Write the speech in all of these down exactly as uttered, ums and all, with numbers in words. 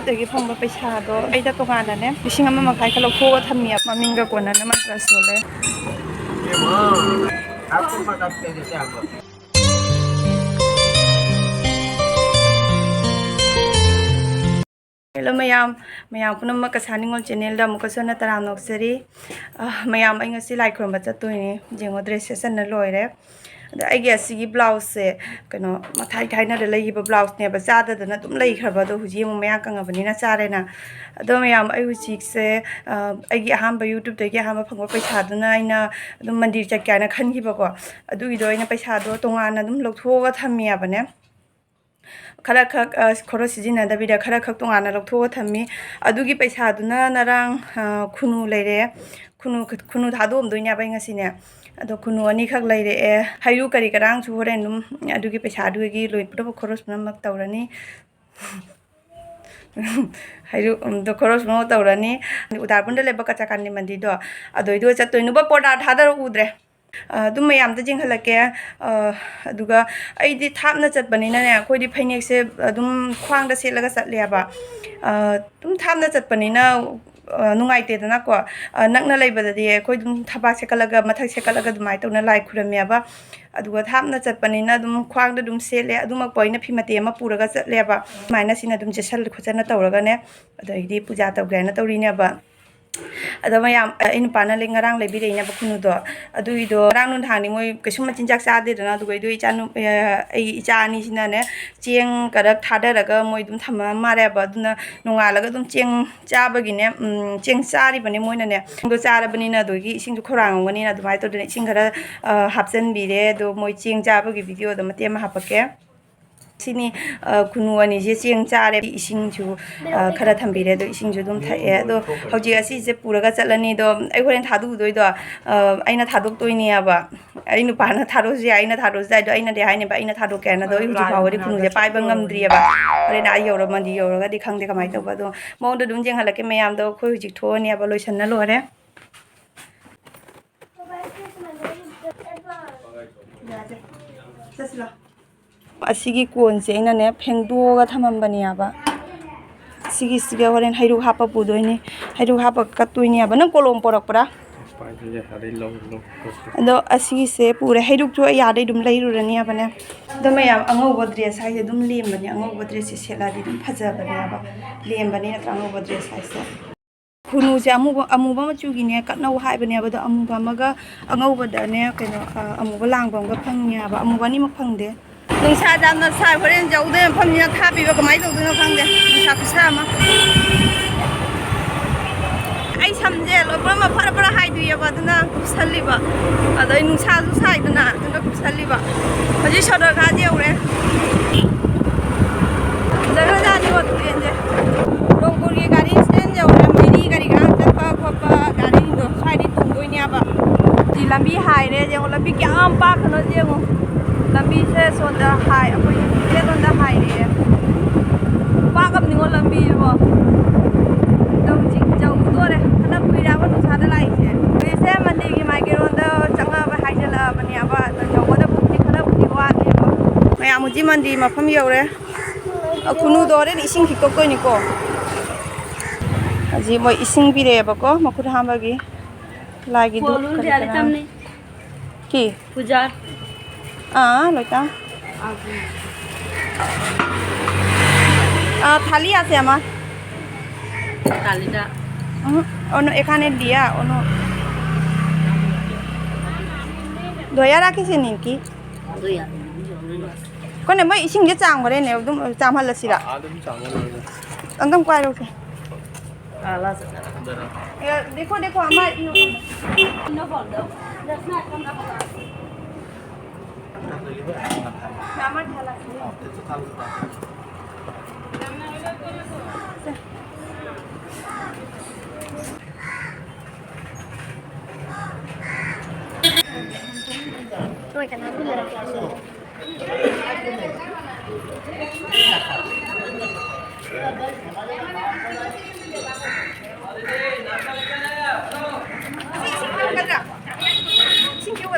ꯗꯒꯤ ꯐꯪꯕ ꯄꯩꯁꯥꯗꯣ ꯑꯩꯗ ꯇꯣꯉꯥꯟꯅꯅꯦ ꯂꯤꯁꯤꯡ ꯑꯃ ꯃꯈꯥꯏ ꯈꯛ ꯂꯧꯊꯣꯛꯑꯒ ꯊꯝꯃꯤ, ꯃꯃꯤꯡꯒ ꯀꯣꯟꯅꯅ ꯃꯟꯇ꯭ꯔ ꯁꯣꯜꯂꯦ꯫ ꯍꯦꯜꯂꯣ ꯃꯌꯥꯝ, ꯃꯌꯥꯝ ꯄꯨꯝꯅꯃꯛ ꯀꯁꯥ ꯅꯤꯉꯣꯜ ꯆꯦꯅꯦꯜꯗ ꯑꯃꯨꯛꯀꯁꯨ ꯍꯟꯅ ꯇꯔꯥꯝꯅ ꯑꯣꯛꯆꯔꯤ꯫ ꯑ, ꯃꯌꯥꯝ, ꯑꯩ ꯉꯁꯤ ꯂꯥꯏ ꯈꯨꯔꯨꯝꯕ ꯆꯠꯇꯣꯏꯅꯦ꯫ ꯌꯦꯡꯉꯣ, ꯗ꯭ꯔꯦꯁ ꯁꯦꯁꯟꯅ ꯂꯣꯏꯔꯦ꯫ ꯑꯗ ꯑꯩꯒꯤ ꯑꯁꯤꯒꯤ ꯕ꯭ꯂꯥꯎꯁꯁꯦ ꯀꯩꯅꯣ ꯃꯊꯥꯏ ꯊꯥꯏꯅꯔ ꯂꯩꯈꯤꯕ ꯕ꯭ꯂꯥꯎꯁꯅꯦꯕ, ꯆꯥꯗꯗꯅ ꯑꯗꯨꯝ ꯂꯩꯈ꯭ꯔꯕ꯫ ꯑꯗꯣ ꯍꯧꯖꯤꯛ ꯑꯃꯨꯛ ꯃꯌꯥꯡ ꯀꯪꯉꯕꯅꯤꯅ ꯆꯥꯔꯦꯅ꯫ ꯑꯗꯣ ꯃꯌꯥꯝ, ꯑꯩ ꯍꯧꯖꯤꯛꯁꯦ, ꯑ, ꯑꯩꯒꯤ ꯑꯍꯥꯟꯕ YouTubeꯇꯒꯤ ꯑꯍꯥꯟꯕ ꯐꯪꯕ ꯄꯩꯁꯥꯗꯨꯅ ꯑꯩꯅ ꯑꯗꯨꯝ ꯃꯟꯗꯤꯔ ꯆꯠꯀꯦ ꯍꯥꯏꯅ ꯈꯟꯈꯤꯕꯀꯣ꯫ ꯑꯗꯨꯒꯤꯗꯣ ꯑꯩꯅ ꯄꯩꯁꯥꯗꯣ ꯇꯣꯉꯥꯟꯅ ꯑꯗꯨꯝ ꯂꯧꯊꯣꯛꯑꯒ ꯊꯝꯃꯤꯕꯅꯦ꯫ ꯈꯔ ꯈꯛ, ꯑ, ꯈꯣꯔꯣ ꯁꯤꯖꯤꯟꯅꯗꯕꯤꯗ ꯈꯔ ꯈꯛ ꯇꯣꯉꯥꯟꯅ ꯂꯧꯊꯣꯛꯑ ꯊꯝꯃꯤ꯫ ꯑꯗꯨꯒꯤ ꯄꯩꯁꯥꯗꯨꯅ ꯉꯔꯥꯡ, ꯑ, ꯈꯨꯅꯨ ꯂꯩꯔꯛꯑꯦ꯫ ꯈꯨꯅꯨ, ꯈꯨꯅꯨ ꯊꯥꯗꯣꯛꯑꯝꯗꯣꯏꯅꯦꯕ ꯑꯩ ꯉꯁꯤꯅꯦ꯫ ꯑꯗꯣ ꯈꯨꯅꯨ ꯑꯅꯤꯈꯛ ꯂꯩꯔꯛꯑꯦ꯫ ꯍꯩꯔꯨꯛ ꯀꯔꯤ ꯀꯔꯥꯡꯁꯨ ꯍꯣꯔꯦꯟ ꯑꯗꯨꯝ ꯑꯗꯨꯒꯤ ꯄꯩꯁꯥꯗꯨꯒꯤ ꯂꯣꯏ ꯄꯨꯝꯅꯃꯛ ꯈꯣꯔꯣꯁ ꯄꯨꯝꯅꯃꯛ ꯇꯧꯔꯅꯤ꯫ ꯍꯩꯔꯨꯛ, ꯎꯝ, ꯗꯣ ꯈꯣꯔꯣꯁ ꯄꯨꯝꯅꯃꯛ ꯇꯧꯔꯅꯤ꯫ ꯎꯗꯥꯔꯄꯨꯔꯗ ꯂꯩꯕ ꯀꯆꯥꯀꯥꯟꯗꯤ ꯃꯟꯗꯤꯔꯗꯣ, ꯑꯗꯨꯏꯗꯣ ꯆꯠꯇꯣꯏꯅꯦꯕ꯫ ꯄꯣꯔꯗꯥ ꯊꯥꯗꯔ ꯎꯗ꯭ꯔꯦ꯫ ꯑ, ꯑꯗꯨꯝ ꯃꯌꯥꯝꯗ ꯌꯦꯡꯍꯜꯂꯛꯀꯦ꯫ ꯑ, ꯑꯗꯨꯒ ꯑꯩꯗꯤ ꯊꯥꯞꯅ ꯆꯠꯄꯅꯤꯅꯅꯦ, ꯑꯩꯈꯣꯏꯗꯤ ꯐꯅꯦꯛꯁꯦ ꯑꯗꯨꯝ ꯈ꯭ꯋꯥꯡꯗ ꯁꯦꯠꯂꯒ ꯆꯠꯂꯦꯕ꯫ ꯑ, ꯑꯗꯨꯝ ꯊꯥꯞꯅ ꯆꯠꯄꯅꯤꯅ, ꯑ, ꯅꯨꯡꯉꯥꯏꯇꯦꯗꯅꯀꯣ꯫ ꯑ, ꯅꯛꯅ ꯂꯩꯕꯗꯗꯤ ꯑꯩꯈꯣꯏ ꯑꯗꯨꯝ ꯊꯕꯥꯛ ꯁꯦꯠꯀꯠꯂꯒ, ꯃꯊꯛ ꯁꯦꯠꯀꯠꯂꯒ ꯑꯗꯨꯃꯥꯏꯅ ꯇꯧꯅ ꯂꯥꯏ ꯈꯨꯔꯝꯃꯦꯕ꯫ ꯑꯗꯨꯒ ꯊꯥꯞꯅ ꯆꯠꯄꯅꯤꯅ ꯑꯗꯨꯝ ꯈ꯭ꯋꯥꯡꯗ ꯑꯗꯨꯝ ꯁꯦꯠꯂꯦ꯫ ꯑꯗꯨꯃꯛꯄꯨ ꯑꯩꯅ ꯐꯤ ꯃꯇꯦꯛ ꯑꯃ ꯄꯨꯔꯒ ꯆꯠꯂꯦꯕ꯫ ꯑꯗꯨꯃꯥꯏꯅ ꯁꯤꯅ ꯑꯗꯨꯝ ꯆꯦꯠꯁꯜ ꯈꯣꯠꯆꯟꯅ ꯇꯧꯔꯒꯅꯦ, ꯑꯗꯩꯗꯤ ꯄꯨꯖꯥ ꯇꯧꯒꯦ ꯍꯥꯏꯅ ꯇꯧꯔꯤꯅꯦꯕ꯫ ꯑꯗꯣ ꯃꯌꯥꯝ, ꯑꯩ ꯅꯨꯄꯥꯅ ꯂꯩ-, ꯉꯔꯥꯡ ꯂꯩꯕꯤꯔꯛꯏꯅꯦꯕ ꯈꯨꯅꯨꯗꯣ꯫ ꯑꯗꯨꯒꯤꯗꯣ ꯉꯔꯥꯡ ꯅꯨꯡꯗꯥꯡꯗꯤ ꯃꯣꯏ ꯀꯩꯁꯨꯝ ꯃꯆꯤꯟꯖꯥꯛ ꯆꯥꯗꯦꯗꯅ, ꯑꯗꯨꯒ ꯑꯩꯗꯣ ꯏꯆꯥ ꯅꯨ-, ꯑꯩ ꯏꯆꯥ ꯑꯅꯤꯁꯤꯅꯅꯦ, ꯆꯦꯡ ꯈꯔ ꯊꯥꯗꯔꯒ ꯃꯣꯏ ꯑꯗꯨꯝ ꯊꯝꯃ ꯃꯥꯜꯂꯦꯕ꯫ ꯑꯗꯨꯅ ꯅꯣꯡꯉꯥꯜꯂꯒ ꯑꯗꯨꯝ ꯆꯦꯡ ꯆꯥꯕꯒꯤꯅꯦ, ꯎꯝ, ꯆꯦꯡ ꯆꯥꯔꯤꯕꯅꯦ ꯃꯣꯏꯅꯅꯦ꯫ ꯑꯗꯣ ꯆꯥꯔꯕꯅꯤꯅ ꯑꯗꯨꯒꯤ ꯏꯁꯤꯡꯁꯨ ꯈꯧꯔꯥꯡꯉꯝꯒꯅꯤꯅ ꯑꯗꯨꯃꯥꯏꯅ ꯇꯧꯗꯅ ꯏꯁꯤꯡ ꯈꯔ, ꯑ, ꯍꯥꯞꯆꯤꯟꯕꯤꯔꯦ꯫ ꯑꯗꯣ ꯃꯣꯏ ꯆꯦꯡ ꯆꯥꯕꯒꯤ ꯚꯤꯗꯤꯑꯣꯗꯣ ꯃꯇꯦꯛ ꯑꯃ ꯍꯥꯞꯄꯛꯀꯦ꯫ ꯁꯤꯅꯤ, ꯑ, ꯈꯨꯅꯨ ꯑꯅꯤꯁꯦ ꯆꯦꯡ ꯆꯥꯔꯦ, ꯏꯁꯤꯡꯁꯨ, ꯑ, ꯈꯔ ꯊꯝꯕꯤꯔꯦ, ꯑꯗꯣ ꯏꯁꯤꯡꯁꯨ ꯑꯗꯨꯝ ꯊꯛꯑꯦ꯫ ꯑꯗꯣ ꯍꯧꯖꯤꯛ ꯑꯁꯤꯁꯦ ꯄꯨꯔꯒ ꯆꯠꯂꯅꯤ꯫ ꯑꯗꯣ ꯑꯩ ꯍꯣꯔꯦꯟ ꯊꯥꯗꯣꯛꯎꯗꯣꯏꯗꯣ, ꯑ, ꯑꯩꯅ ꯊꯥꯗꯣꯛꯇꯣꯏꯅꯦꯕ꯫ ꯑꯩ ꯅꯨꯄꯥꯅ ꯊꯥꯗꯣꯛꯑꯁꯨ ꯌꯥꯏ, ꯑꯩꯅ ꯊꯥꯗꯣꯛꯑꯁꯨ ꯌꯥꯏ꯫ ꯑꯗꯣ ꯑꯩꯅꯗꯤ ꯍꯥꯏꯅꯦꯕ, ꯑꯩꯅ ꯊꯥꯗꯣꯛꯀꯦ ꯍꯥꯏꯅ꯫ ꯑꯗꯣ ꯑꯩ ꯍꯧꯖꯤꯛ ꯐꯥꯎꯕꯗꯤ ꯈꯨꯅꯨꯁꯦ ꯄꯥꯏꯕ ꯉꯝꯗ꯭ꯔꯤꯑꯕ꯫ ꯍꯣꯔꯦꯟ ꯑꯥ ꯌꯧꯔꯝꯃꯗꯤ ꯌꯧꯔꯒꯗꯤ ꯈꯪꯗꯦ ꯀꯃꯥꯏꯅ ꯇꯧꯕ꯫ ꯑꯗꯣ ꯃꯑꯣꯡꯗꯣ ꯑꯗꯨꯝ ꯌꯦꯡꯍꯜꯂꯛꯀꯦ ꯃꯌꯥꯝꯗꯣ꯫ ꯑꯩꯈꯣꯏ ꯍꯧꯖꯤꯛ ꯊꯣꯛꯑꯅꯦꯕ, ꯂꯣꯏꯁꯟꯅ ꯂꯣꯏꯔꯦ꯫ ꯌꯥꯁꯦ꯫ ꯆꯠꯁꯤꯂꯥꯎ꯫ ꯑꯁꯤꯒꯤ ꯀꯣꯟꯁꯦ ꯑꯩꯅꯅꯦ ꯐꯦꯡꯗꯣꯛꯑꯒ ꯊꯝꯃꯝꯕꯅꯦꯕ꯫ ꯁꯤꯒꯤꯁꯤꯒ ꯍꯣꯔꯦꯟ ꯍꯩꯔꯨꯛ ꯍꯥꯞꯄ ꯄꯨꯗꯣꯏꯅꯤ꯫ ꯍꯩꯔꯨꯛ ꯍꯥꯞꯄ ꯀꯠꯇꯣꯏꯅꯦꯕ꯫ ꯅꯪ ꯀꯣꯂꯣꯝ ꯄꯣꯔꯛꯄ꯭ꯔꯥ? ꯄꯥꯏꯕ ꯌꯥꯏ, ꯑꯗꯩ ꯂꯧ, ꯂꯧ, ꯂꯧ꯫ ꯑꯗꯣ ꯑꯁꯤꯒꯤꯁꯦ ꯄꯨꯔꯦ꯫ ꯍꯩꯔꯨꯛꯁꯨ ꯑꯩ ꯑꯥꯗꯩ ꯑꯗꯨꯝ ꯂꯩꯔꯨꯔꯅꯦꯕꯅꯦ꯫ ꯑꯗꯣ ꯃꯌꯥꯝ, ꯑꯉꯧꯕ ꯗ꯭ꯔꯦꯁ ꯍꯥꯏꯁꯦ ꯑꯗꯨꯝ ꯂꯦꯝꯕꯅꯦ꯫ ꯑꯉꯧꯕ ꯗ꯭ꯔꯦꯁꯁꯦ ꯁꯦꯠꯂꯗꯤ ꯑꯗꯨꯝ ꯐꯖꯕꯅꯦꯕ꯫ ꯂꯦꯝꯕꯅꯤ ꯅꯠꯇ꯭ꯔꯥ ꯑꯉꯧꯕ ꯗ꯭ꯔꯦꯁ ꯍꯥꯏꯁꯦ? ꯈꯨꯅꯨꯁꯦ ꯑꯃꯨꯕ, ꯑꯃꯨꯕ ꯃꯆꯨꯒꯤꯅꯦ ꯀꯠꯅꯧ ꯍꯥꯏꯕꯅꯦꯕ꯫ ꯑꯗꯣ ꯑꯃꯨꯕ ꯑꯃꯒ ꯑꯉꯧꯕꯗꯅꯦ ꯀꯩꯅꯣ, ꯑ, ꯑꯃꯨꯕ ꯂꯥꯡꯕ ꯑꯃꯒ ꯐꯪꯉꯦꯕ꯫ ꯑꯃꯨꯕ ꯑꯅꯤꯃꯛ ꯐꯪꯗꯦ꯫ ꯅꯨꯡꯁꯥꯁꯦ ꯌꯥꯝꯅ ꯁꯥꯏ꯫ ꯍꯣꯔꯦꯟ ꯌꯧꯗꯣꯏ ꯃꯐꯝꯁꯤꯅ ꯊꯥꯕꯤꯕ ꯀꯃꯥꯏꯅ ꯇꯧꯗꯣꯏꯅꯣ ꯈꯪꯗꯦ꯫ ꯅꯨꯡꯁꯥ ꯈꯨꯠꯁꯥ ꯑꯃ꯫ ꯑꯩ ꯁꯝꯁꯦ ꯂꯣꯏ ꯄꯨꯝꯅꯃꯛ ꯐꯔ ꯐꯔ ꯍꯥꯏꯗꯣꯏꯑꯕ, ꯑꯗꯨꯅ ꯀꯨꯞꯁꯜꯂꯤꯕ꯫ ꯑꯗꯩ ꯅꯨꯡꯁꯥꯁꯨ ꯁꯥꯏꯗꯅ, ꯑꯗꯨꯅ ꯀꯨꯞꯁꯜꯂꯤꯕ꯫ ꯍꯧꯖꯤꯛ ꯁꯣꯗꯔ ꯒꯥꯔꯗ ꯌꯧꯔꯦ꯫ ꯐꯖꯈ꯭ꯔꯖꯥꯠꯅꯤꯀꯣ ꯇꯨꯔꯦꯟꯁꯦ꯫ ꯅꯣꯡꯄꯣꯛꯒꯤ ꯒꯥꯔꯤ ꯁ꯭ꯇꯦꯟ ꯌꯧꯔꯦ꯫ ꯃꯤꯅꯤ ꯀꯔꯤ ꯀꯔꯥ ꯆꯠꯄ ꯈꯣꯠꯄ ꯒꯥꯔꯤꯁꯤꯡꯗꯣ ꯁ꯭ꯋꯥꯏꯗꯩ ꯇꯣꯡꯗꯣꯏꯅꯦꯕ꯫ ꯁꯤ ꯂꯝꯕꯤ ꯍꯥꯏꯔꯦ ꯌꯦꯡꯉꯣ, ꯂꯝꯕꯤ ꯀꯌꯥꯝ ꯄꯥꯛꯈ꯭ꯔꯅꯣ ꯌꯦꯡꯉꯣ꯫ ꯂꯝꯕꯤꯁꯦ ꯁꯣꯝꯗ ꯍꯥꯏ, ꯑꯩꯈꯣꯏꯒꯤ ꯁꯤꯗ ꯁꯣꯝꯗ ꯍꯥꯏꯔꯦ꯫ ꯄꯥꯛꯑꯕꯅꯤꯉꯣ ꯂꯝꯕꯤꯁꯤꯕꯣ꯫ ꯍꯧꯖꯤꯛ ꯌꯧꯗꯣꯔꯦ꯫ ꯐꯅ ꯀꯨꯏꯔꯦꯕ ꯅꯨꯡꯁꯥꯗ ꯂꯥꯛꯏꯁꯦ꯫ ꯍꯧꯖꯤꯛꯁꯦ ꯃꯟꯗꯤꯔꯒꯤ ꯃꯥꯏꯀꯩꯔꯣꯝꯗ ꯆꯪꯉꯛꯑꯕ ꯍꯥꯏꯖꯤꯜꯂꯛꯑꯕꯅꯦꯕ꯫ ꯑꯗꯣ ꯌꯧꯒꯗꯕꯕꯨꯗꯤ ꯈꯔꯕꯨꯗꯤ ꯋꯥꯠꯂꯤꯕ꯫ ꯃꯌꯥꯝ ꯍꯧꯖꯤꯛ ꯃꯟꯗꯤꯔ ꯃꯐꯝ ꯌꯧꯔꯦ꯫ ꯑ, ꯈꯨꯅꯨꯗꯣ ꯍꯣꯔꯦꯟ ꯏꯁꯤꯡ ꯈꯤꯛꯇꯣꯛꯇꯣꯏꯅꯤꯀꯣ꯫ ꯍꯧꯖꯤꯛ ꯃꯣꯏ ꯏꯁꯤꯡ ꯄꯤꯔꯛꯑꯦꯕꯀꯣ, ꯃꯈꯨꯠ ꯍꯥꯝꯕꯒꯤ꯫ ꯂꯥꯏꯒꯤ ꯙꯨꯞ ꯀꯔꯤ ꯀꯔꯥ꯫ কি? পূজা। আ, লইতা। আ, থালি আছে আমার। থালিটা। উহু, অন্য এখানে দিয়া, অন্য। ধয়া রাখিছে নেকি? ধয়া। ꯀꯣꯅꯦ, ꯃꯣꯏ ꯏꯁꯤꯡꯁꯦ ꯆꯥꯝꯈ꯭ꯔꯦꯅꯦ, ꯑꯗꯨꯝ ꯆꯥꯝꯍꯜꯂꯁꯤꯔ? ꯑꯗꯨꯝ ꯆꯥꯝꯍꯜꯂꯣ꯫ ꯑꯝꯇꯪ ꯄꯥꯏꯔꯛꯎꯁꯦ꯫ ꯑ, ꯂꯥꯁ꯫ ꯑꯦ, ꯗꯦꯈꯣ, ꯗꯦꯈꯣ, ꯑꯃ ꯏꯌꯨ꯫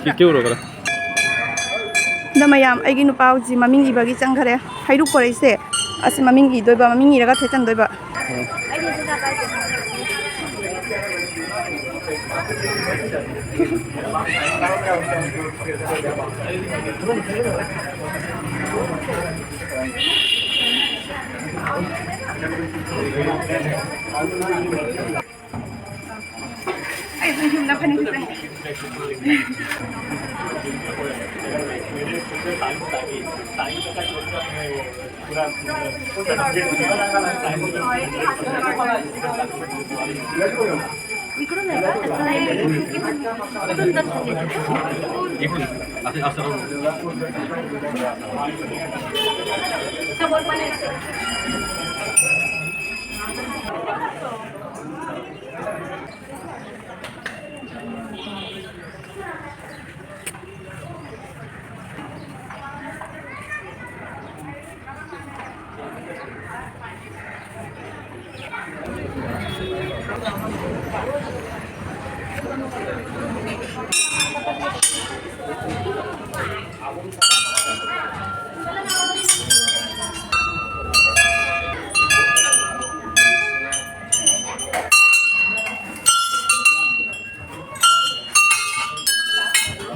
ꯁꯤ ꯀꯦꯎꯔꯣ ꯈꯔ꯫ ꯑꯗꯣ ꯃꯌꯥꯝ, ꯑꯩꯒꯤ ꯅꯨꯄꯥ ꯍꯧꯖꯤꯛ ꯃꯃꯤꯡ ꯏꯕꯒꯤ ꯆꯪꯈꯔꯦ꯫ ꯍꯩꯔꯨꯛ ꯄꯣꯔꯛꯏꯁꯦ ꯑꯁꯤ ꯃꯃꯤꯡ ꯏꯗꯣꯏꯕ, ꯃꯃꯤꯡ ꯏꯔꯒ ꯊꯦꯠꯆꯟꯗꯣꯏꯕ꯫ ꯑꯩ ꯁꯨꯝ ꯌꯨꯝꯗ ꯐꯅꯦꯛ ꯁꯦꯠꯄꯅꯦ꯫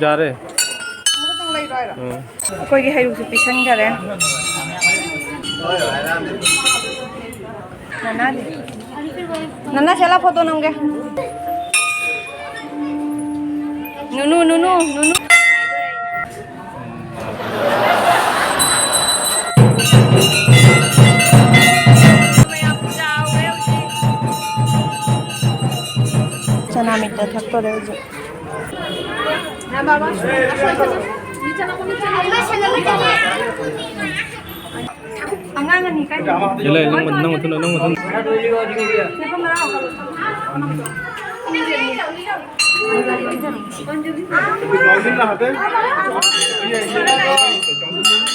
ꯌꯥꯔꯦ꯫ ꯎꯝ꯫ ꯑꯩꯈꯣꯏꯒꯤ ꯍꯩꯔꯨꯛꯁꯨ ꯄꯤꯁꯟꯈꯔꯦ꯫ ꯅꯅꯥꯗꯤ? ꯅꯅꯥ ꯁꯦꯂꯥ ꯐꯣꯇꯣ ꯅꯝꯒꯦ꯫ ꯅꯨꯅꯨ, ꯅꯨꯅꯨ, ꯅꯨꯅꯨ꯫ ꯆꯅꯥ ꯃꯤꯠꯇ ꯊꯛꯇꯣꯔꯦ ꯍꯧꯖꯤꯛ꯫ ꯑꯉꯥꯡ ꯑꯅꯤ ꯀꯥꯏꯗ? ꯏꯂꯥ, ꯏꯂꯥ, ꯅꯪ ꯃꯊꯟꯗ, ꯅꯪ ꯃꯊꯟꯗ꯫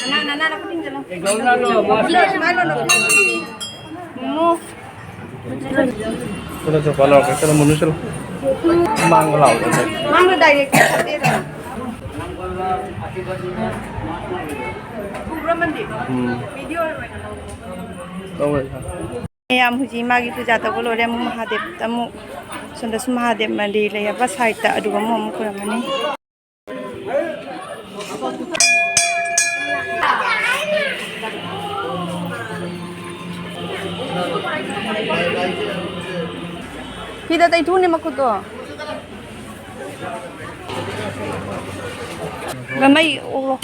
ꯅꯅꯥ, ꯅꯅꯥ, ꯅꯈꯨꯠ ꯊꯤꯡꯖꯤꯜꯂꯣ꯫ ꯁꯨꯃꯥꯏꯅ ꯂꯣꯜꯂꯣ, ꯁꯨꯃꯥꯏꯅ ꯂꯣꯜꯂꯣ꯫ ꯃꯣꯃꯣ꯫ ꯆꯠꯂꯣ, ꯆꯠꯂꯣ, ꯄꯥ ꯂꯥꯎꯔꯛꯀꯦ꯫ ꯆꯠꯂꯣ, ꯃꯨꯅꯨ ꯆꯠꯂꯣ꯫ ꯃꯥꯡꯗ ꯂꯥꯎꯑꯣ, ꯆꯠꯂꯣ꯫ ꯃꯥꯡꯗ direct ꯆꯠꯇꯦꯗꯅ꯫ ꯎꯕ꯭ꯔꯥ ꯃꯟꯗꯤ? ꯎꯝ꯫ Video ꯑꯣꯏꯅ ꯂꯧꯔꯣ꯫ ꯃꯌꯥꯝ ꯍꯧꯖꯤꯛ ꯃꯥꯒꯤ ꯄꯨꯖꯥ ꯇꯧꯕ ꯂꯣꯏꯔꯦ꯫ ꯑꯃꯨꯛ ꯃꯍꯥꯗꯦꯕꯇ ꯑꯃꯨꯛ, ꯁꯣꯝꯗꯁꯨ ꯃꯍꯥꯗꯦꯕ ꯃꯟꯗꯤꯔ ꯂꯩꯔꯕ ꯁꯥꯏꯠꯇ, ꯑꯗꯨꯒ ꯑꯃꯨꯛ, ꯑꯃꯨꯛ ꯈꯨꯔꯨꯝꯃꯅꯤ꯫ ꯐꯤꯗ ꯇꯩꯊꯣꯛꯅꯦ ꯃꯈꯨꯠꯇꯣ꯫ ꯃꯃꯩ ꯑꯣ꯫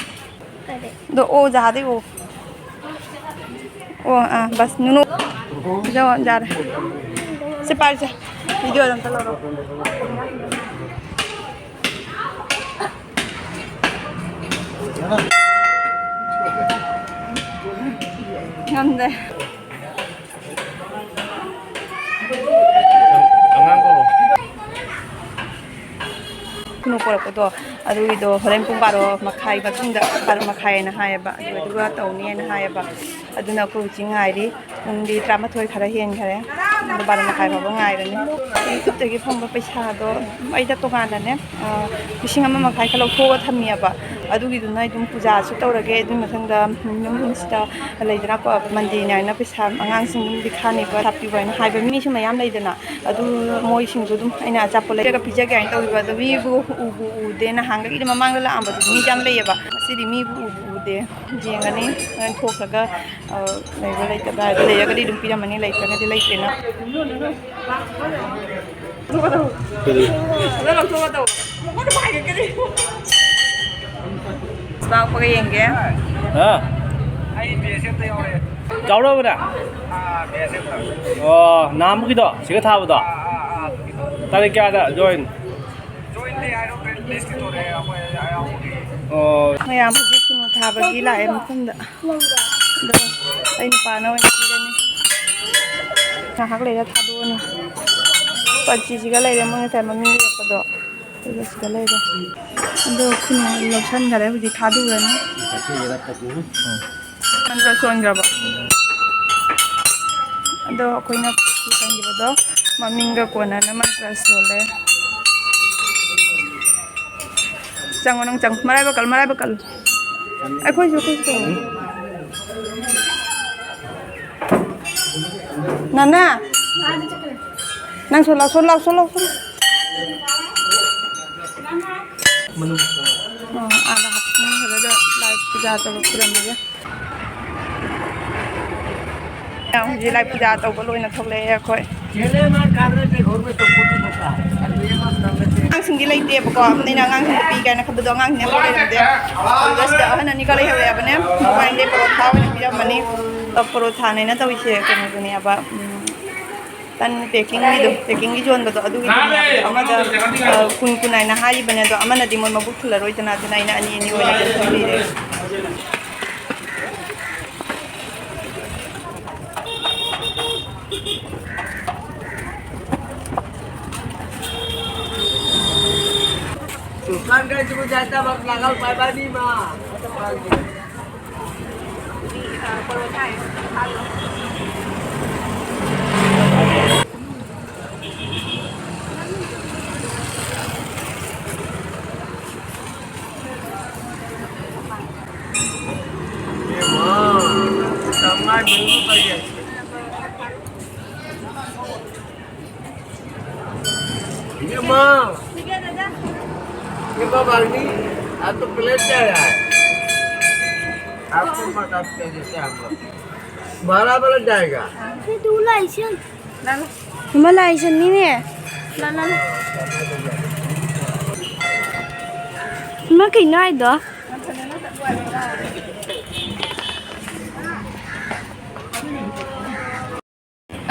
ꯑꯗꯣ ꯑꯣ ꯖꯥꯗꯩ ꯑꯣ꯫ ꯑꯣ, ꯑꯥ, ꯕꯁ, ꯅꯨꯅꯨ꯫ ꯖꯣ, ꯌꯥꯔꯦ꯫ ꯁꯤ ꯄꯥꯏꯔꯤꯁꯦ꯫ ꯚꯤꯗꯤꯑꯣꯗꯣ ꯑꯝꯇ ꯂꯧꯔꯣ꯫ ꯉꯝꯗꯦ꯫ ꯑꯉꯥꯡ ꯀꯧꯔꯣ꯫ ꯈꯨꯅꯨ ꯄꯣꯔꯛꯄꯗꯣ, ꯑꯗꯨꯒꯤꯗꯣ ꯍꯣꯔꯦꯟ ꯄꯨꯡ ꯕꯥꯔꯣ ꯃꯈꯥꯏ ꯃꯇꯨꯡꯗ, ꯕꯥꯔꯣ ꯃꯈꯥꯏ ꯍꯥꯏꯅ ꯍꯥꯏꯌꯦꯕ, ꯑꯗꯨ, ꯑꯗꯨꯒ ꯇꯧꯅꯤ ꯍꯥꯏꯅ ꯍꯥꯏꯌꯦꯕ꯫ ꯑꯗꯨꯅ ꯑꯩꯈꯣꯏ ꯍꯧꯖꯤꯛ ꯉꯥꯏꯔꯤ꯫ ꯄꯨꯡꯗꯤ ꯇꯔꯥꯃꯥꯊꯣꯏ ꯈꯔ ꯍꯦꯟꯈꯔꯦ꯫ ꯑꯗꯣ ꯕꯥꯔꯣ ꯃꯈꯥꯏ ꯐꯥꯎꯕ ꯉꯥꯏꯔꯅꯤ꯫ YouTubeꯇꯒꯤ ꯐꯪꯕ ꯄꯩꯁꯥꯗꯣ ꯑꯩꯗ ꯇꯣꯉꯥꯟꯅꯅꯦ, ꯑ, ꯂꯤꯁꯤꯡ ꯑꯃ ꯃꯈꯥꯏ ꯈꯔ ꯂꯧꯊꯣꯛꯑꯒ ꯊꯝꯃꯤꯑꯕ꯫ ꯑꯗꯨꯒꯤꯗꯨꯅ ꯑꯩ ꯑꯗꯨꯝ ꯄꯨꯖꯥꯁꯨ ꯇꯧꯔꯒꯦ꯫ ꯑꯗꯨꯒꯤ ꯃꯊꯪꯗ ꯌꯨꯝꯁꯤꯗ ꯂꯩꯗꯅꯀꯣ, ꯃꯟꯗꯤꯔꯅꯤ ꯍꯥꯏꯅ ꯄꯩꯁꯥ ꯑꯉꯥꯡꯁꯤꯡ ꯑꯗꯨꯝ ꯗꯤꯈꯥꯅꯤꯕ ꯍꯥꯞꯄꯤꯕ ꯍꯥꯏꯅ ꯍꯥꯏꯕ ꯃꯤꯁꯨ ꯃꯌꯥꯝ ꯂꯩꯗꯅ꯫ ꯑꯗꯨ ꯃꯣꯏꯁꯤꯡꯁꯨ ꯑꯗꯨꯝ ꯑꯩꯅ ꯑꯆꯥꯄꯣꯠ ꯂꯩꯔꯒ ꯄꯤꯖꯒꯦ ꯍꯥꯏꯅ ꯇꯧꯕꯤꯕ꯫ ꯑꯗꯣ ꯃꯤꯕꯨ ꯎꯕꯨ ꯎꯗꯦ꯫ ꯅꯍꯥꯟꯒꯩꯗꯤ ꯃꯃꯥꯡꯗ ꯂꯥꯛꯑꯝꯕꯗꯨꯁꯨ ꯃꯤ ꯌꯥꯝ ꯂꯩꯌꯦꯕ꯫ ꯉꯁꯤꯗꯤ ꯃꯤꯕꯨ ꯎꯕꯨ ꯎꯗꯦ꯫ ꯌꯦꯡꯉꯅꯤ꯫ ꯍꯣꯔꯦꯟ ꯊꯣꯛꯈ꯭ꯔꯒ, ꯑ, ꯂꯩꯕ꯭ꯔꯥ ꯂꯩꯇꯕ꯭ꯔꯥ ꯍꯥꯏꯗꯣ, ꯂꯩꯔꯒꯗꯤ ꯑꯗꯨꯝ ꯄꯤꯔꯝꯃꯅꯤ, ꯂꯩꯇ꯭ꯔꯒꯗꯤ ꯂꯩꯇ꯭ꯔꯦꯅ꯫ ꯀꯔꯤ? ꯂꯥꯛꯄꯒ ꯌꯦꯡꯒꯦ꯫ ꯍꯥ? ꯌꯥꯎꯔꯕꯅꯦ? ꯑꯣ, ꯅꯍꯥꯟꯃꯨꯛꯀꯤꯗꯣ, ꯁꯤꯒ ꯊꯥꯕꯗꯣ? ꯇꯥꯔꯤꯛ ꯀꯌꯥꯗ join? ꯑꯣ꯫ ꯃꯌꯥꯝ ꯍꯧꯖꯤꯛ ꯈꯨꯅꯨ ꯊꯥꯕꯒꯤ ꯂꯥꯛꯑꯦ ꯃꯐꯝꯗ꯫ ꯑꯗꯣ ꯑꯩ ꯅꯨꯄꯥꯅ ꯑꯣꯏꯅ ꯄꯤꯔꯅꯤ꯫ ꯉꯥꯏꯍꯥꯛ ꯂꯩꯔ ꯊꯥꯗꯣꯛꯑꯅꯤ꯫ ꯄꯟꯆꯤꯁꯤꯒ ꯂꯩꯔꯦ, ꯃꯣꯏ ꯉꯁꯥꯏ ꯃꯃꯤꯡ ꯂꯩꯔꯛꯄꯗꯣ꯫ ꯑꯗꯨꯒ ꯁꯤꯗ ꯂꯩꯔꯦ꯫ ꯑꯗꯣ ꯈꯨꯅꯨ ꯂꯧꯁꯟꯈꯔꯦ, ꯍꯧꯖꯤꯛ ꯊꯥꯗꯣꯛꯎꯔꯅꯤ꯫ ꯃꯟꯇ꯭ꯔ ꯁꯣꯟꯈ꯭ꯔꯕꯣ? ꯑꯗꯣ ꯑꯩꯈꯣꯏꯅ ꯄꯨꯁꯟꯈꯤꯕꯗꯣ ꯃꯃꯤꯡꯒ ꯀꯣꯟꯅꯅ ꯃꯟꯇ꯭ꯔ ꯁꯣꯜꯂꯦ꯫ ꯆꯪꯉꯣ, ꯅꯪ ꯆꯪꯉꯣ꯫ ꯃꯔꯥꯏꯕꯛ ꯀꯜꯂꯨ, ꯃꯔꯥꯏꯕꯛ ꯀꯜꯂꯨ꯫ ꯑꯩꯈꯣꯏꯁꯨ, ꯑꯩꯈꯣꯏꯁꯨ ꯇꯧꯔꯣ꯫ ꯅꯅꯥ, ꯅꯪ ꯁꯣꯂꯥꯎ, ꯁꯣꯂꯥꯎ, ꯁꯣꯂꯥꯎ, ꯁꯣꯂꯥꯎ꯫ ꯃꯅꯨꯡ꯫ ꯑꯣ, ꯑꯥꯗ ꯍꯥꯞꯆꯤꯟꯈ꯭ꯔꯒ ꯂꯥꯏ ꯄꯨꯖꯥ ꯇꯧꯔ ꯈꯨꯔꯝꯃꯒꯦ꯫ ꯍꯧꯖꯤꯛ ꯂꯥꯏ ꯄꯨꯖꯥ ꯇꯧꯕ ꯂꯣꯏꯅ ꯊꯣꯛꯂꯛꯑꯦ ꯑꯩꯈꯣꯏ꯫ ꯑꯉꯥꯡꯁꯤꯡꯗꯤ ꯂꯩꯇꯦꯕꯀꯣ, ꯑꯩꯅ ꯑꯉꯥꯡꯁꯤꯡꯗ ꯄꯤ ꯀꯥꯏꯅ ꯈꯟꯕꯗꯣ ꯑꯉꯥꯡꯁꯤꯡꯅ ꯑꯝꯇ ꯂꯩꯔꯝꯗꯦ꯫ ꯑꯗꯨꯒ ꯁꯤꯗ ꯑꯍꯟ ꯑꯅꯤꯒ ꯂꯩꯍꯧꯔꯦ ꯍꯥꯏꯕꯅꯦ, ꯃꯣꯕꯥꯏꯜꯗꯩ ꯄꯔꯣꯊꯥ ꯑꯣꯏꯅ ꯄꯤꯔꯝꯃꯅꯤ꯫ ꯑ, ꯄꯔꯣꯊꯥꯅꯦꯅ ꯇꯧꯔꯤꯁꯦ ꯀꯩꯅꯣꯗꯨꯅꯦꯕ, ꯎꯝ, ꯇꯟ ꯄꯦꯛꯀꯤꯡꯒꯤꯗꯣ, ꯄꯦꯛꯀꯤꯡꯒꯤ ꯌꯣꯟꯕꯗꯣ ꯑꯗꯨꯒꯤꯗꯨꯅꯦꯕ꯫ ꯑꯃꯗ, ꯑ, ꯀꯨꯟ ꯀꯨꯟ ꯍꯥꯏꯅ ꯍꯥꯏꯔꯤꯕꯅꯦ, ꯑꯗꯣ ꯑꯃꯅꯗꯤ ꯃꯣꯏ ꯃꯕꯨꯛ ꯊꯜꯂꯔꯣꯏꯗꯅ, ꯑꯗꯨꯅ ꯑꯩꯅ ꯑꯅꯤ ꯑꯅꯤ ꯑꯣꯏꯅ ꯑꯗꯨꯝ ꯊꯝꯕꯤꯔꯦ꯫ दुकान का जो जाता बस लागल पैबा नहीं माँ। ये माँ, सामान बिल्कुल बढ़िया है। ये माँ, ये बाबा जी, आप तो प्लेट क्या यार? आपको मत, आप क्या जैसे हम लोग। बारह वाला जाएगा। ये दूल्हा ऐसे। ꯏꯃꯥ, ꯂꯥꯏꯁꯟꯅꯤꯅꯦ꯫ ꯏꯃꯥ, ꯀꯩꯅꯣ ꯍꯥꯏꯗꯣ?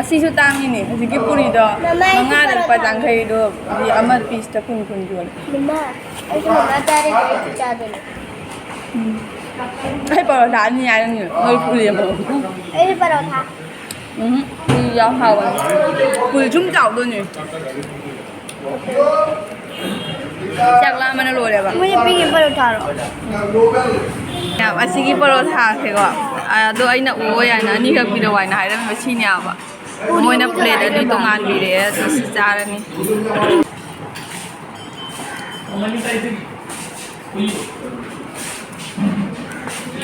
ꯑꯁꯤꯁꯨ ꯇꯥꯡꯉꯤꯅꯦ, ꯍꯧꯖꯤꯛꯀꯤ ꯄꯨꯔꯤꯗꯣ ꯃꯃꯥ, ꯑꯩꯁꯨ ꯃꯉꯥꯗ ꯂꯨꯄꯥ ꯄꯔꯣꯊꯥ ꯌꯥꯡꯈꯩꯗꯣ, ꯑꯃ ꯄꯤꯁꯇ ꯀꯨꯟ ꯀꯨꯟ ꯌꯣꯜꯂꯦ꯫ ꯃꯃꯥ, ꯑꯩꯁꯨ ꯃꯃꯥ ꯆꯥꯔꯗꯤ ꯑꯩꯁꯨ ꯆꯥꯗꯣꯏꯅꯦ꯫ ꯎꯝ꯫ ꯑꯩ ꯄꯔꯣꯊꯥ ꯑꯅꯤ ꯍꯥꯏꯔꯝꯃꯤꯅꯦ, ꯅꯣꯏ ꯄꯨꯔꯤ ꯑꯃꯃꯝ꯫ ꯑꯩꯁꯨ ꯄꯔꯣꯊꯥ꯫ ꯎꯝ, ꯄꯨꯔꯤ ꯌꯥꯝ ꯍꯥꯎꯕꯅꯦ꯫ ꯄꯨꯔꯤ ꯁꯨꯝ ꯆꯥꯎꯗꯣꯏꯅꯦ꯫ ꯆꯥꯛ ꯂꯥꯝꯕꯅ ꯂꯣꯏꯔꯦꯕ꯫ ꯃꯣꯏꯅ ꯄꯤꯔꯤ ꯄꯔꯣꯊꯥꯔꯣ? ꯌꯥꯝ, ꯑꯁꯤꯒꯤ ꯄꯔꯣꯊꯥꯁꯦꯀꯣ, ꯑꯗꯣ ꯑꯩꯅ ꯑꯣꯏ ꯍꯥꯏꯅ ꯑꯅꯤꯈꯛ ꯄꯤꯔꯛꯑꯣ ꯍꯥꯏꯅ ꯍꯥꯏꯔꯝꯃꯤꯕ ꯁꯤꯅꯦꯕ꯫ ꯃꯣꯏꯅ ꯄ꯭ꯂꯦꯠ ꯑꯅꯤ ꯇꯣꯉꯥꯟꯕꯤꯔꯛꯑꯦ, ꯑꯗꯣ ꯁꯤ ꯆꯥꯔꯅꯤ꯫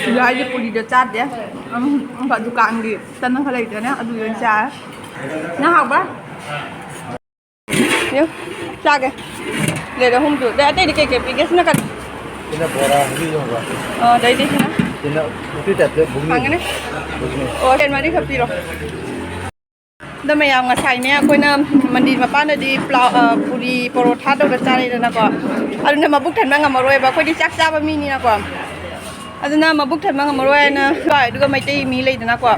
ꯁꯤꯗ ꯑꯩꯗꯤ ꯄꯨꯔꯤꯗꯣ ꯆꯥꯗꯦ꯫ ꯑꯝ, ꯑꯝ, ꯗꯨꯀꯥꯟꯒꯤ ꯇꯟ ꯈꯔ ꯂꯩꯗꯅ ꯑꯗꯨ ꯑꯣꯏꯅ ꯆꯥꯔꯦ꯫ ꯅꯪ ꯍꯥꯎꯕ꯭ꯔꯥ? ꯌꯦꯡ, ꯆꯥꯒꯦ꯫ ꯄ꯭ꯂꯦꯠ ꯑꯍꯨꯝꯗꯨ꯫ ꯑꯗꯩ ꯑꯇꯩꯗꯤ ꯀꯩ ꯀꯩ ꯄꯤꯒꯦ? ꯁꯤꯅ ꯀꯔꯤ? ꯁꯤꯅ ꯕꯣꯔꯥ ꯍꯧꯖꯤꯛ ꯌꯣꯟꯕ꯫ ꯑꯣ, ꯑꯗꯩꯗꯤ ꯁꯤꯅ? ꯁꯤꯅ ꯎꯇꯤ type ꯇ ꯘꯨꯒꯅꯤ꯫ ꯐꯪꯒꯅꯤ? ꯘꯨꯒꯅꯤ꯫ ꯑꯣ, ꯄ꯭ꯂꯦꯠ ꯃꯔꯤꯈꯛ ꯄꯤꯔꯣ꯫ ꯑꯗꯣ ꯃꯌꯥꯝ, ꯉꯁꯥꯏꯅꯦ ꯑꯩꯈꯣꯏꯅ ꯃꯟꯗꯤꯔ ꯃꯄꯥꯟꯗꯗꯤ ꯄ꯭ꯂꯥꯎ, ꯑ, ꯄꯨꯔꯤ, ꯄꯔꯣꯊꯥ ꯇꯧꯔ ꯆꯥꯔꯦꯗꯅꯀꯣ꯫ ꯑꯗꯨꯅ ꯃꯕꯨꯛ ꯊꯟꯕ ꯉꯝꯃꯔꯣꯏꯕ꯫ ꯑꯩꯈꯣꯏꯗꯤ ꯆꯥꯛ ꯆꯥꯕ ꯃꯤꯅꯤꯅꯀꯣ꯫ ꯑꯗꯨꯅ ꯃꯕꯨꯛ ꯊꯟꯕ ꯉꯝꯃꯔꯣꯏ ꯍꯥꯏꯅ, ꯑꯗꯨꯒ ꯃꯩꯇꯩ ꯃꯤ ꯂꯩꯗꯅꯀꯣ,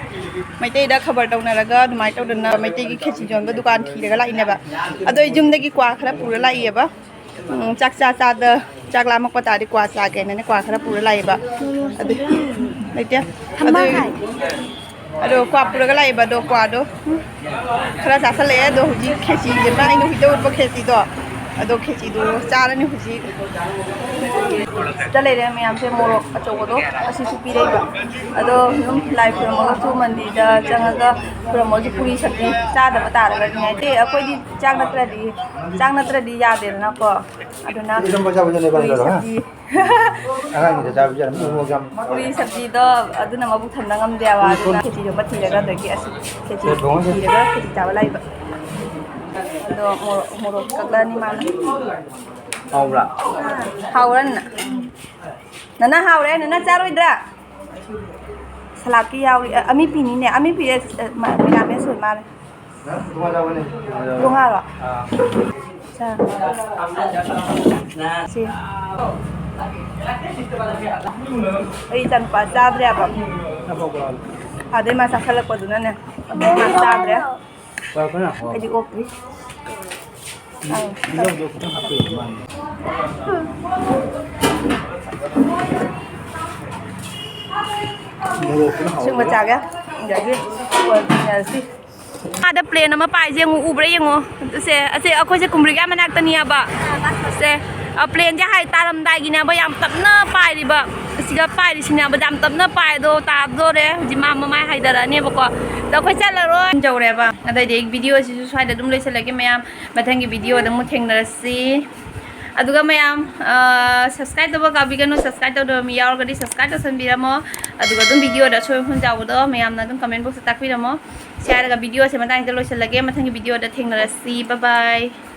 ꯃꯩꯇꯩꯗ ꯈꯕꯔ ꯇꯧꯅꯔꯒ ꯑꯗꯨꯃꯥꯏꯅ ꯇꯧꯗꯅ ꯃꯩꯇꯩꯒꯤ ꯈꯦꯆꯤ ꯌꯣꯟꯕ ꯗꯨꯀꯥꯟ ꯊꯤꯔꯒ ꯂꯥꯛꯏꯅꯦꯕ꯫ ꯑꯗꯣ ꯑꯩ ꯌꯨꯝꯗꯒꯤ ꯀ꯭ꯋꯥ ꯈꯔ ꯄꯨꯔ ꯂꯥꯛꯏꯌꯦꯕ꯫ ꯎꯝ, ꯆꯥꯛ ꯆꯥ ꯆꯥꯗ ꯆꯥꯛ ꯂꯥꯝꯃꯛꯄ ꯇꯥꯔꯗꯤ ꯀ꯭ꯋꯥ ꯆꯥꯒꯦꯅꯅꯦ ꯀ꯭ꯋꯥ ꯈꯔ ꯄꯨꯔ ꯂꯥꯛꯏꯕ꯫ ꯑꯗꯨ ꯂꯩꯇꯦ꯫ ꯑꯗꯨ ꯑꯗꯣ ꯀ꯭ꯋꯥ ꯄꯨꯔꯒ ꯂꯥꯛꯏꯕ ꯑꯗꯣ ꯀ꯭ꯋꯥꯗꯣ, ꯎꯝ, ꯈꯔ ꯆꯥꯁꯜꯂꯛꯑꯦ꯫ ꯑꯗꯣ ꯍꯧꯖꯤꯛ ꯈꯦꯆꯤꯁꯦ, ꯑꯩꯅ ꯍꯧꯖꯤꯛꯇ ꯎꯠꯄ ꯈꯦꯆꯤꯗꯣ, ꯑꯗꯣ ꯈꯦꯆꯤꯗꯣ ꯆꯥꯔꯅꯤ ꯍꯧꯖꯤꯛ꯫ ꯁꯤꯗ ꯂꯩꯔꯦ ꯃꯌꯥꯝꯁꯦ, ꯃꯣꯔꯣꯛ ꯑꯆꯧꯕꯗꯣ ꯑꯁꯤꯁꯨ ꯄꯤꯔꯛꯏꯕ꯫ ꯑꯗꯣ ꯑꯗꯨꯝ ꯂꯥꯏ ꯈꯨꯔꯨꯝꯃꯒꯁꯨ ꯃꯟꯗꯤꯔꯗ ꯆꯪꯉꯒ ꯈꯨꯔꯨꯝꯃꯒꯁꯨ ꯄꯨꯔꯤ ꯁꯕꯖꯤ ꯆꯥꯗꯕ ꯇꯥꯔꯒꯗꯤꯅꯦ, ꯑꯩꯈꯣꯏꯗꯤ ꯆꯥꯛ ꯅꯠꯇ꯭ꯔꯗꯤ, ꯆꯥꯛ ꯅꯠꯇ꯭ꯔꯗꯤ ꯌꯥꯗꯦꯗꯅꯀꯣ꯫ ꯑꯗꯨꯅ ꯏꯆꯝ ꯆꯝꯕ ꯆꯥꯕꯗꯨꯅꯦꯕ ꯄꯨꯔꯤ ꯀꯩꯗꯧꯔꯕ? ꯁꯕꯖꯤ꯫ ꯑꯉꯥꯡꯒꯤꯗ ꯆꯥꯕꯤꯁꯦ ꯌꯥꯝ ꯃꯑꯣꯡ ꯌꯥꯝ ꯄꯨꯔꯤ ꯁꯕꯖꯤꯗꯣ ꯑꯗꯨꯅ ꯃꯕꯨꯛ ꯊꯟꯕ ꯉꯝꯗꯦꯕ꯫ ꯑꯗꯨꯅ ꯈꯦꯆꯤꯒꯨꯝꯕ ꯊꯤꯔꯒ ꯑꯗꯒꯤ ꯑꯁꯤ ꯈꯦꯆꯤ ꯁꯦ, ꯊꯣꯡꯉꯁꯦ꯫ ꯊꯤꯔꯒ ꯈꯦꯆꯤ ꯆꯥꯕ ꯂꯥꯛꯏꯕ꯫ ꯑꯗꯣ ꯃꯣꯔꯣꯛ, ꯃꯣꯔꯣꯛ ꯀꯛꯂꯛꯑꯅꯤ ꯃꯥꯅ꯫ ꯍꯥꯎꯕ꯭ꯔꯥ? ꯍꯥꯎꯔꯟ꯫ ꯅꯅꯥ ꯍꯥꯎꯔꯦ, ꯅꯅꯥ ꯆꯥꯔꯣꯏꯗ꯭ꯔꯥ? ꯁꯂꯥꯠꯀꯤ ꯌꯥꯎꯔꯤ꯫ ꯑ, ꯑꯃꯤꯄꯤꯅꯤꯅꯦ꯫ ꯑꯃꯤꯄꯤꯁꯦ, ꯑ, ꯃ-, ꯃꯤꯔꯥꯃꯦꯁ ꯑꯣꯏ ꯃꯥꯜꯂꯦ꯫ ꯂꯣꯡꯉꯥꯔꯣ? ꯑꯥ꯫ ꯑꯆꯥ꯫ ꯁꯤ꯫ ꯑꯩ ꯏꯆꯥꯅꯨꯄꯥ ꯆꯥꯗ꯭ꯔꯦꯕ꯫ ꯑꯗꯩ ꯃꯥ ꯆꯥꯁꯜꯂꯛꯄꯗꯨꯅꯅꯦ꯫ ꯑꯗꯩ ꯃꯥ ꯆꯥꯗ꯭ꯔꯦ꯫ ꯑꯩꯗꯤ ꯑꯣꯛꯇ꯭ꯔꯤ꯫ ꯁꯤꯡꯕ ꯆꯥꯒꯦ꯫ ꯑꯗꯒꯤ ꯁꯤ꯫ ꯑꯥꯗ plane ꯑꯃ ꯄꯥꯏꯁꯦ ꯌꯦꯡꯉꯨ, ꯎꯕ꯭ꯔꯥ ꯌꯦꯡꯉꯣ꯫ ꯁꯦ, ꯑꯁꯦ ꯑꯩꯈꯣꯏꯁꯦ ꯀꯨꯝꯕ꯭ꯔꯤꯒꯥ ꯃꯅꯥꯛꯇꯅꯤ ꯍꯥꯏꯕ꯫ ꯁꯦ, ꯑ, planeꯁꯦ ꯍꯥꯏ ꯇꯥꯔꯝꯗꯥꯏꯒꯤꯅꯦꯕ ꯌꯥꯝ ꯇꯞꯅ ꯄꯥꯏꯔꯤꯕ꯫ ꯑꯁꯤꯒ ꯄꯥꯏꯔꯤꯁꯤꯅꯦꯕ ꯌꯥꯝ ꯇꯞꯅ ꯄꯥꯏꯗꯣ ꯇꯥꯗꯣꯔꯦ꯫ ꯍꯧꯖꯤꯛ ꯃꯥ ꯃꯃꯥꯏ ꯍꯥꯏꯗꯔꯛꯑꯅꯦꯕꯀꯣ꯫ ꯑꯗꯣ ꯑꯩꯈꯣꯏ ꯆꯠꯂꯔꯣꯏ꯫ ꯌꯧꯔꯦꯕ꯫ ꯑꯗꯩꯗꯤ ꯑꯩ videoꯁꯤꯁꯨ ꯁ꯭ꯋꯥꯏꯗ ꯑꯗꯨꯝ ꯂꯣꯏꯁꯤꯜꯂꯒꯦ ꯃꯌꯥꯝ꯫ ꯃꯊꯪꯒꯤ videoꯗ ꯑꯃꯨꯛ ꯊꯦꯡꯅꯔꯁꯤ꯫ ꯑꯗꯨꯒ ꯃꯌꯥꯝ ꯁꯕꯁꯀ꯭ꯔꯥꯏꯕ ꯇꯧꯕ ꯀꯥꯎꯕꯤꯒꯅꯨ꯫ ꯁꯕꯁꯀ꯭ꯔꯥꯏꯕ ꯇꯧꯗꯕ ꯃꯤ ꯌꯥꯎꯔꯒꯗꯤ ꯁꯕꯁꯀ꯭ꯔꯥꯏꯕ ꯇꯧꯁꯟꯕꯤꯔꯝꯃꯣ꯫ ꯑꯗꯨꯒ ꯑꯗꯨꯝ ꯚꯤꯗꯤꯑꯣꯗ ꯑꯁꯣꯏ ꯑꯐꯨꯟ ꯌꯥꯎꯕꯗꯣ ꯃꯌꯥꯝꯅ ꯑꯗꯨꯝ ꯀꯃꯦꯟ ꯕꯣꯛꯁꯇ ꯇꯥꯛꯄꯤꯔꯝꯃꯣ꯫ ꯁꯤ ꯍꯥꯏꯔꯒ ꯚꯤꯗꯤꯑꯣꯁꯦ ꯃꯇꯥꯡꯁꯤꯗ ꯂꯣꯏꯁꯤꯜꯂꯒꯦ꯫ ꯃꯊꯪꯒꯤ ꯚꯤꯗꯤꯑꯣꯗ ꯊꯦꯡꯅꯔꯁꯤ꯫ ꯕꯥꯏ ꯕꯥꯏ꯫